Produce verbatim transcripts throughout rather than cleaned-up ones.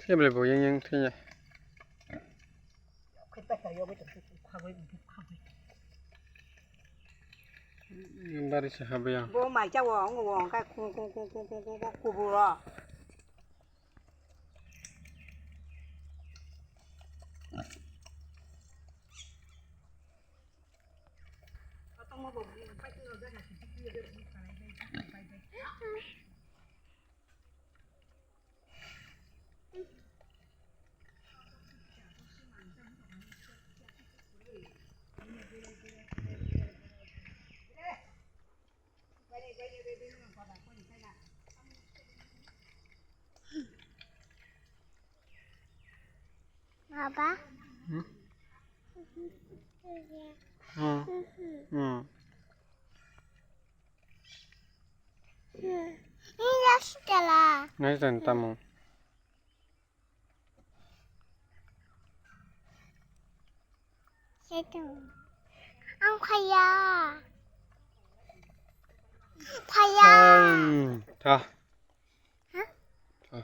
Thebele bo yang yang thenya. Bari se habya. Bo mai cha wo, ngo wo, kai khung khung khung khung khung khung khung kuburo. Baba. Hmm? Hmm. Hmm. Ini ya sudah lah. Nai dan tamu. Ang phaiya. Phaiya. Ang tha. Ha? Tha.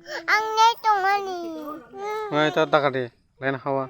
Ang nai tongmani. Nai ta taka de. Lain hawa.